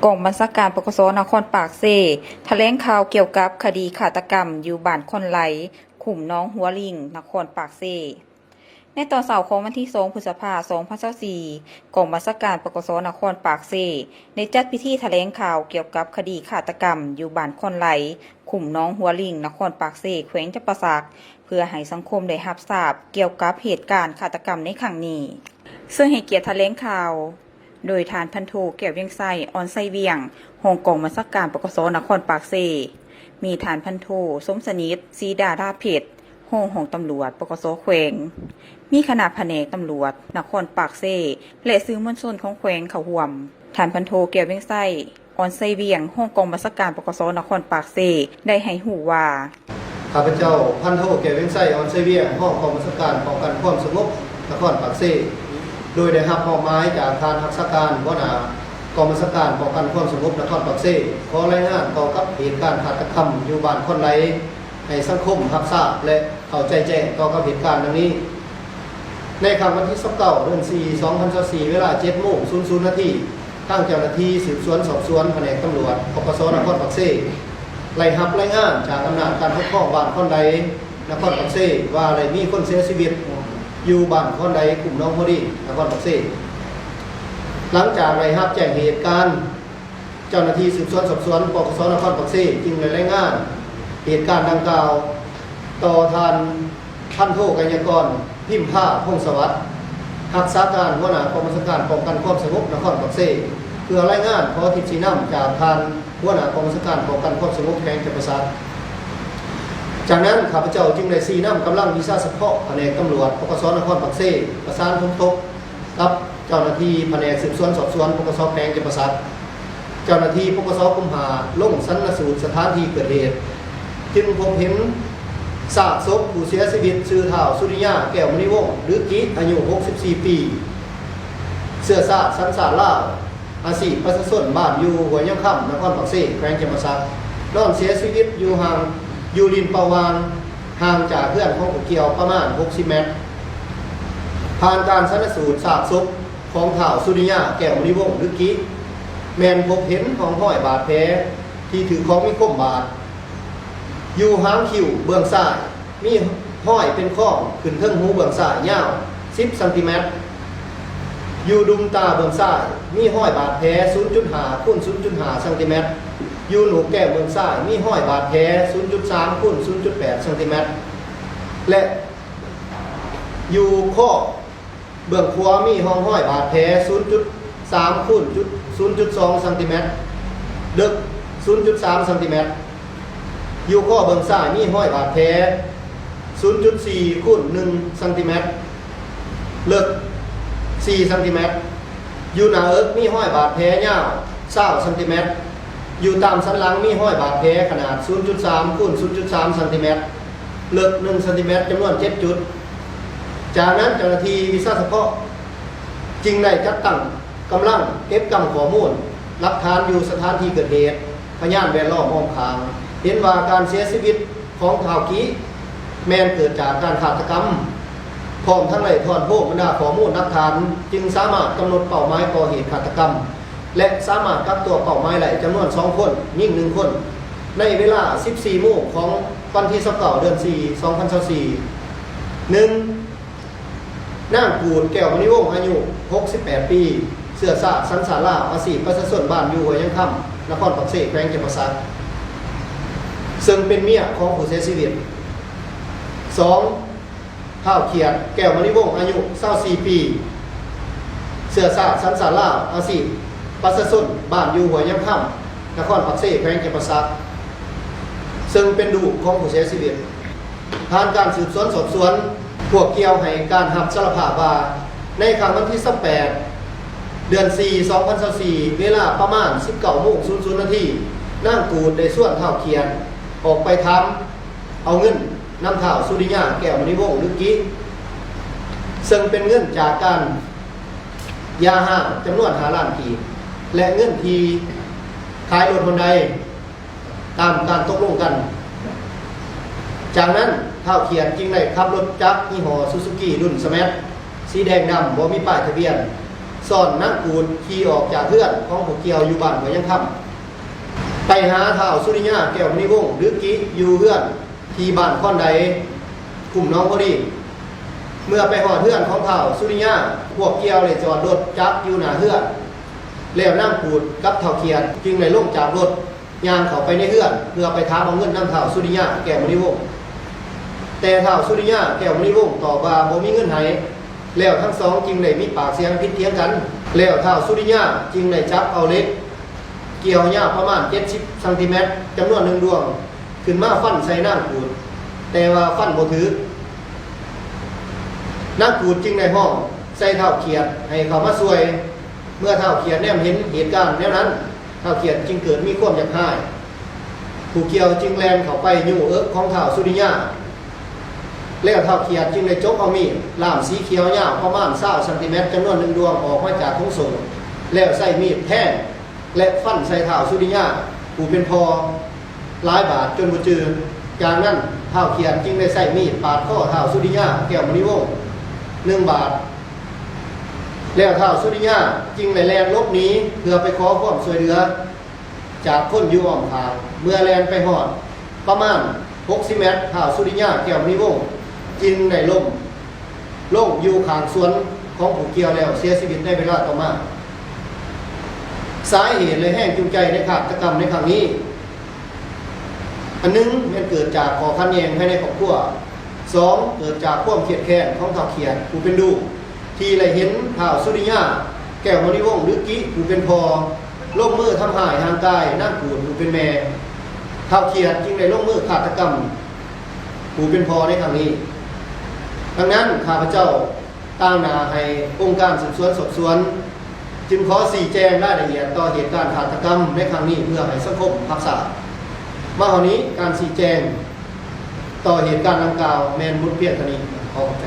ກອງບັນຊາການ ປກສ ນະຄອນປາກເຊ ຖະແຫຼງຂ່າວກ່ຽວກັບຄະດີຄາດຕະກຳຢູ່ບ້ານຄອນໄຫຼ, ຂຸມໜອງຫົວລິງ, ນະຄອນປາກເຊ. ໃນຕອນເຊົ້າຂອງວັນທີສອງ ພຶດສະພາ ສອງພັນຊາວສີ່, ກອງບັນຊາການ ປກສ ນະຄອນປາກເຊ ໄດ້ຈັດພິທີຖະແຫຼງຂ່າວກ່ຽວກັບຄະດີຄາດຕະກຳຢູ່ບ້ານຄອນໄຫຼ, ຂຸມໜອງຫົວລິງ, ນະຄອນປາກເຊ, ແຂວງຈຳປາສັກ ເພື່ອໃຫ້ສັງຄົມໄດ້ຮັບຊາບກ່ຽວກັບເຫດການຄາດຕະກຳໃນຄັ້ງນີ້. ເຊິ່ງໃຫ້ກຽດຖະແຫຼງຂ່າວໂດຍທ່ານພັນໂທ ແກ້ວວຽງໄຊ ອ່ອນໄຊວຽງ, ຮອງກອງບັນຊາການ ປກສ ນະຄອນປາກເຊ, ມີທ່ານພັນໂທ ສົມສະໜິດ ສີດາດາເພັດ, ຮອງຫ້ອງຕຳຫຼວດ ປກສ ແຂວງ, ມີຄະນະພະແນກຕຳຫຼວດນະຄອນປາກເຊ ແລະ ສື່ມວນຊົນຂອງແຂວງເຂົ້າຮ່ວມ. ທ່ານພັນໂທ ແກ້ວວຽງໄຊ ອ່ອນໄຊວຽງ, ຮອງກອງບັນຊາການ ປກສ ນະຄອນປາກເຊ ໄດ້ໃຫ້ຮູ້ວ່າ ຂ້າພະເຈົ້າ ພັນໂທ ແກ້ວວຽງໄຊ ອ່ອນໄຊວຽງ, ຮອງກອງບັນຊາການປ້ອງກັນຄວາມສະຫງົບນະຄອນປາກເຊ ໂດຍໄດ້ຮັບມອບໝາຍຈາກທ່ານຮັກສາການຫົວໜ້າກອງບັນຊາການປ້ອງກັນຄວາມສະຫງົບນະຄອນປາກເຊ ຂໍລາຍງານກ່ຽວກັບເຫດການຄາດຕະກຳຢູ່ບ້ານຄອນໄຫຼ ໃຫ້ສັງຄົມຮັບຊາບ ແລະ ເຂົ້າໃຈແຈ້ງຕໍ່ກັບເຫດການດັ່ງນີ້. ໃນຄ່ຳວັນທີຊາວເກົ້າ ເດືອນສີ່ ສອງພັນຊາວສີ່ ເວລາ ເຈັດໂມງ ສູນນາທີ, ທາງເຈົ້າໜ້າທີ່ສືບສວນສອບສວນ ພະແນກຕຳຫຼວດ ປກສ ນະຄອນປາກເຊ ໄດ້ຮັບລາຍງານຈາກອຳນາດການປົກຄອງບ້ານຄອນໄດ ນະຄອນປາກເຊ ວ່າໄດ້ມີຄົນເສຍຊີວິດຢູ່ບ້ານຄອນໄດ, ຂຸມໜອງຫົວລິງ, ນະຄອນປາກເຊ. ຫຼັງຈາກໄດ້ຮັບແຈ້ງເຫດການ, ເຈົ້າໜ້າທີ່ສືບສວນສອບສວນ ປກສ ນະຄອນປາກເຊ ຈຶ່ງໄດ້ລາຍງານເຫດການດັ່ງກ່າວຕໍ່ທ່ານ ພັນໂທ ໄກຍະກອນ ພິມພາ ພົງສະຫວັດ, ຮັກສາການຫົວໜ້າກອງບັນຊາການປ້ອງກັນຄວາມສະຫງົບນະຄອນປາກເຊ ເພື່ອລາຍງານຂໍທິດຊີ້ນຳຈາກທ່ານຫົວໜ້າກອງບັນຊາການປ້ອງກັນຄວາມສະຫງົບແຂວງຈຳປາສັກ. ຈາກນັ້ນ ຂ້າພະເຈົ້າຈຶ່ງໄດ້ຊີ້ນຳກຳລັງວິຊາສະເພາະພະແນກຕຳຫຼວດ ປກສ ນະຄອນປາກເຊ ປະສານສົມທົບ ກັບເຈົ້າໜ້າທີ່ພະແນກສືບສວນສອບສວນ ປກສ ແຂວງຈຳປາສັກ. ເຈົ້າໜ້າທີ່ ປກສ ກຸ່ມຫ້າ ລົງຊັນນະສູດສະຖານທີ່ເກີດເຫດ ຈຶ່ງພົບເຫັນຊາກສົບຜູ້ເສຍຊີວິດ ຊື່ ທ້າວ ສຸລິຍາ ແກ້ວມະນີວົງ ຫຼື ກິ ອາຍຸ ຫົກສິບສີ່ປີ, ເຊື້ອຊາດສັນຊາດລາວ, ອາຊີບປະຊາຊົນ, ບ້ານຢູ່ຫ້ວຍຍາງຄຳ, ນະຄອນປາກເຊ, ແຂວງຈຳປາສັກ, ນອນເສຍຊີວິດຢູ່ຫ່າງ ຢູ່ດິນເປົ່າຫວ່າງ ຫ່າງຈາກເຮືອນຂອງຜູ້ກ່ຽວປະມານຫົກສິບແມັດ. ຜ່ານການຊັນນະສູດຊາກສົບຂອງທ້າວ ສຸລິຍາ ແກ້ວມະນີວົງ ຫຼື ກິ ແມ່ນພົບເຫັນຮ່ອງຮອຍບາດແຜທີ່ຖືກຂອງມີຄົມບາດ. ຢູ່ຫາງຄິ້ວເບື້ອງຊ້າຍ ມີຮອຍເປັນຄອງຂຶ້ນເທິງຫູເບື້ອງຊ້າຍ ຍາວສິບຊັງຕີແມັດ. ຢູ່ດຸມຕາເບື້ອງຊ້າຍ ມີຮອຍບາດແຜສູນຈຸດຫ້າຄູນສູນຈຸດຫ້າຊັງຕີແມັດ. ຢູ່ໂໜກແກ້ມເບື້ອງຊ້າຍ ມີຮອຍບາດແຜສູນຈຸດສາມຄູນສູນຈຸດແປດຊັງຕີແມັດ ແລະ ຢູ່ຄໍເບື້ອງຂວາ ມີຮ່ອງຮອຍບາດແຜສູນຈຸດສາມຄູນສູນຈຸດສອງຊັງຕີແມັດ, ເລິກສູນຈຸດສາມຊັງຕີແມັດ. ຢູ່ຄໍເບື້ອງຊ້າຍ ມີຮອຍບາດແຜສູນຈຸດສີ່ຄູນໜຶ່ງຊັງຕີແມັດ, ເລິກສີ່ຊັງຕີແມັດ. ຢູ່ໜ້າເອິກ ມີຮອຍບາດແຜຍາວຊາວຊັງຕີແມັດ. ຢູ່ຕາມສັນຫຼັງ ມີຮອຍບາດແຜຂະໜາດສູນຈຸດສາມຄູນສູນຈຸດສາມຊັງຕີແມັດ, ເລິກໜຶ່ງຊັງຕີແມັດ ຈຳນວນເຈັດຈຸດ. ຈາກນັ້ນ ເຈົ້າໜ້າທີ່ວິຊາສະເພາະຈຶ່ງໄດ້ຈັດຕັ້ງກຳລັງເກັບກຳຂໍ້ມູນຫຼັກຖານຢູ່ສະຖານທີ່ເກີດເຫດ, ພະຍານແວດລ້ອມອ້ອມຂ້າງ ເຫັນວ່າການເສຍຊີວິດຂອງທ້າວ ກິ ແມ່ນເກີດຈາກການຄາດຕະກຳ, ພ້ອມທັງໄດ້ທ້ອນໂຮມບັນດາຂໍ້ມູນຫຼັກຖານ, ຈຶ່ງສາມາດກຳນົດເປົ້າໝາຍກໍ່ເຫດຄາດຕະກຳ ແລະ ສາມາດກັກຕົວເປົ້າໝາຍໄດ້ຈຳນວນສອງຄົນ, ຍິງໜຶ່ງຄົນ, ໃນເວລາສິບສີ່ໂມງຂອງວັນທີຊາວເກົ້າ ເດືອນສີ່ ສອງພັນຊາວສີ່. ໜຶ່ງ, ນາງ ກູດ ແກ້ວມະນີວົງ ອາຍຸຫົກສິບແປດປີ, ເຊື້ອຊາດສັນຊາດລາວ, ອາຊີບປະຊາຊົນ, ບ້ານຢູ່ຫ້ວຍຍາງຄຳ, ນະຄອນປາກເຊ, ແຂວງຈຳປາສັກ, ເຊິ່ງເປັນເມຍຂອງຜູ້ເສຍຊີວິດ. ສອງ, ທ້າວ ຂຽດ ແກ້ວມະນີວົງ ອາຍຸຊາວສີ່ປີ, ເຊື້ອຊາດສັນຊາດລາວ, ອາຊີບປະຊາຊົນ, ບ້ານຢູ່ຫ້ວຍຍາງຄຳ, ນະຄອນປາກເຊ, ແຂວງຈຳປາສັກ, ເຊິ່ງເປັນລູກຂອງຜູ້ເສຍຊີວິດ. ຜ່ານການສືບສວນສອບສວນ, ພວກກ່ຽວໃຫ້ການຮັບສາລະພາບວ່າ ໃນຄ່ຳວັນທີຊາວແປດ ເດືອນສີ່ ສອງພັນຊາວສີ່ ເວລາປະມານສິບເກົ້າໂມງສູນນາທີ, ນາງ ກູດ ໄດ້ຊວນທ້າວ ຂຽດ ອອກໄປຖາມ ເອົາເງິນນຳທ້າວ ສຸລິຍາ ແກ້ວມະນີວົງ ຫຼື ກິ ເຊິ່ງເປັນເງິນຈາກການຢ່າຮ້າງຈຳນວນຫ້າລ້ານກີບ ແລະ ເງິນທີ່ຂາຍລົດຮອນໄດຕາມການຕົກລົງກັນ. ຈາກນັ້ນ ທ້າວ ຂຽດ ຈຶ່ງໄດ້ຂັບລົດຈັກຍີ່ຫໍ້ ຊູຊູກິ ລຸ້ນສະແມັດ ສີແດງດຳ ບໍ່ມີປ້າຍທະບຽນ ຊ້ອນນາງກູດຂີ່ອອກຈາກເຮືອນຂອງຜູ້ກ່ຽວຢູ່ບ້ານຫ້ວຍຍັງຄຳ ໄປຫາທ້າວສຸລິຍາ ແກ້ວມະນີວົງ ຫຼື ກິ ຢູ່ເຮືອນທີ່ບ້ານຄອນໃດ ຄຸ້ມໜອງໂພລີ. ເມື່ອໄປຮອດເຮືອນຂອງທ້າວສຸລິຍາ, ພວກກ່ຽວໄດ້ຈອດລົດຈັກຢູ່ໜ້າເຮືອນ, ແລ້ວນາງກູດກັບທ້າວຂຽດຈຶ່ງໄດ້ລົງຈາກລົດ ຍ່າງເຂົ້າໄປໃນເຮືອນເພື່ອໄປຖາມເອົາເງິນນຳທ້າວສຸລິຍາ ແກ້ວມະນີວົງ. ແຕ່ທ້າວສຸລິຍາ ແກ້ວມະນີວົງ ຕອບວ່າບໍ່ມີເງິນໃຫ້, ແລ້ວທັງສອງຈຶ່ງໄດ້ມີປາກສຽງຜິດຖຽງກັນ. ແລ້ວທ້າວສຸລິຍາຈຶ່ງໄດ້ຈັບເອົາເຫຼັກກ່ຽວຍາວປະມານເຈັດສິບຊັງຕີແມັດ ຈຳນວນໜຶ່ງດວງ ຂຶ້ນມາຟັນໃສ່ນາງກູດ, ແຕ່ວ່າຟັນບໍ່ຖືກ. ນາງກູດຈຶ່ງໄດ້ຮ້ອງໃສ່ທ້າວຂຽດໃຫ້ເຂົ້າມາຊ່ວຍ. ເມື່ອທ້າວຂຽດແນມເຫັນເຫດການແນວນັ້ນ, ທ້າວຂຽດຈຶ່ງເກີດມີຄວາມຢາກຮ້າຍ. ຜູ້ກ່ຽວຈຶ່ງແລ່ນເຂົ້າໄປຍູ້ເອິກຂອງທ້າວສຸລິຍາ, ແລ້ວທ້າວຂຽດຈຶ່ງໄດ້ຈົກເອົາມີດລ່າມສີຂຽວຍາວປະມານຊາວຊັງຕີແມັດ ຈຳນວນໜຶ່ງດວງອອກມາຈາກຖົງໂສ້, ແລ້ວໃຊ້ມີດແທງ ແລະ ຟັນໃສ່ທ້າວສຸລິຍາ ຜູ້ເປັນພໍ່ ຫຼາຍບາດຈົນບໍ່ຈື່. ຈາກນັ້ນ ທ້າວຂຽດຈຶ່ງໄດ້ໃຊ້ມີດປາດຄໍທ້າວສຸລິຍາ ແກ້ວມະນີວົງ ໜຶ່ງບາດ, ແລ້ວທ້າວສຸລິຍາຈຶ່ງໄດ້ແລ່ນຫຼົບໜີເພື່ອໄປຂໍຄວາມຊ່ວຍເຫຼືອຈາກຄົນຢູ່ອ້ອມຂ້າງ. ເມື່ອແລ່ນໄປຮອດປະມານຫົກສິບແມັດ, ທ້າວສຸລິຍາ ແກ້ວມະນີວົງ ຈຶ່ງໄດ້ລົ້ມລົງຢູ່ຂ້າງສວນຂອງຜູ້ກ່ຽວ ແລ້ວເສຍຊີວິດໃນເວລາຕໍ່ມາ. ສາເຫດ ແລະ ແຮງຈູງໃຈໃນຄາດຕະກຳໃນຄັ້ງນີ້, ອັນໜຶ່ງແມ່ນເກີດຈາກຂໍ້ຂັດແຍ່ງພາຍໃນຄອບຄົວ, ສອງ ເກີດຈາກຄວາມຄຽດແຄ້ນຂອງທ້າວຂຽດຜູ້ເປັນລູກ ທີ່ໄດ້ເຫັນທ້າວສຸລິຍາ ແກ້ວມະນີວົງ ຫຼື ກິ ຜູ້ເປັນພໍ່ ລົງມືທຳຮ້າຍຮ່າງກາຍນາງກູດຜູ້ເປັນແມ່. ທ້າວຂຽດຈຶ່ງໄດ້ລົງມືຄາດຕະກຳຜູ້ເປັນພໍ່ໃນຄັ້ງນີ້. ດັ່ງນັ້ນ ຂ້າພະເຈົ້າ ຕາງໜ້າໃຫ້ອົງການສືບສວນສອບສວນ ຈຶ່ງຂໍຊີ້ແຈງລາຍລະອຽດຕໍ່ເຫດການຄາດຕະກຳໃນຄັ້ງນີ້ ເພື່ອໃຫ້ສັງຄົມຮັບຊາບ. ມາເທົ່ານີ້, ການຊີ້ແຈງຕໍ່ເຫດການດັ່ງກ່າວແມ່ນໝົດພຽງເທົ່ານີ້. ຂໍຂອບໃຈ.